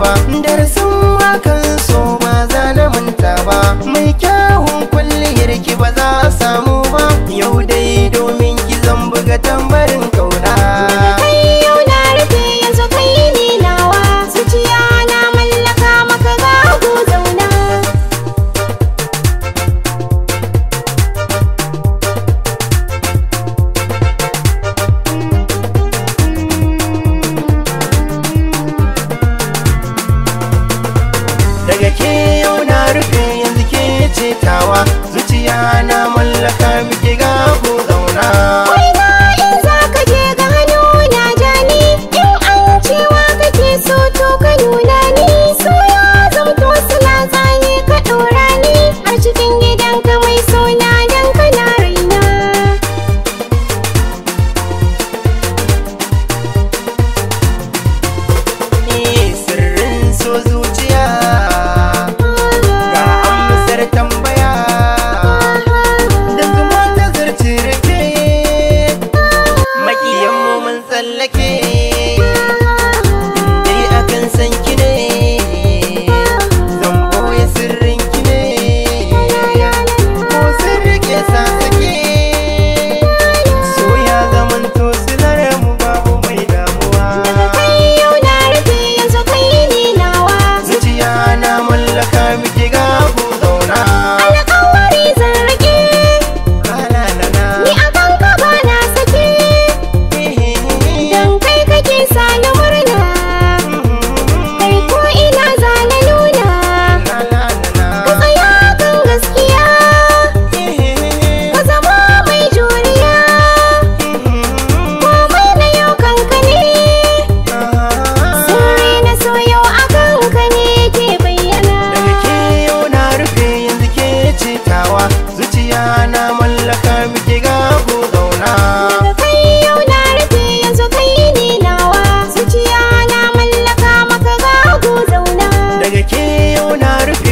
ba. Darasin wakan so ba za na manta ba, mai kyawun kwalliyar ki ba za a samu ba. Yau dai domin ki zan buga tambarin kauna. Daga kai yau na rufe, yanzu kai ne nawa. Zuciya na mallaka maka, gago zauna. Daga ke yau na rufe, yanzu ke ce tawa. Zuciya na mallaka miki, gago zauna. Waina in za ka je ga hannu na jani, in an cewa kake so to ka nuna ni. So ya zamto sila zane ka ɗora ni har cikin gidanka mai suna dan kana raina. Ni sirrin so zuciya, ga amsar tambaya. Da zuma ta zarce rake, makiyan mu mun tsallake. Dai akan san ki ne, zan boye sirrin ki ne, ko sirri ke sa sake. So ya zamanto silar mu, babu mai damuwa. Daga kai yau na rufe, yanzu kai ne nawa. Zuciya na mallaka miki, gabu zauna. Alƙawari zan riƙe, ni akan ka ba na sake. Dan kai kake sani murna, kai ko ina zana nuna. Ka tsaya kan gaskiya, ka zama mai juriya. Komai na yau kanka ne, sirri na so yau a kanka ne ke bayyana. Daga ke yau na rufe, yanzu ke ce tawa. Zuciya na mallaka miki, gabu zauna. Daga kai yau na rufe, yanzu kai ne nawa. Zuciya na mallaka maka, gago zauna. Daga ke yau na rufe.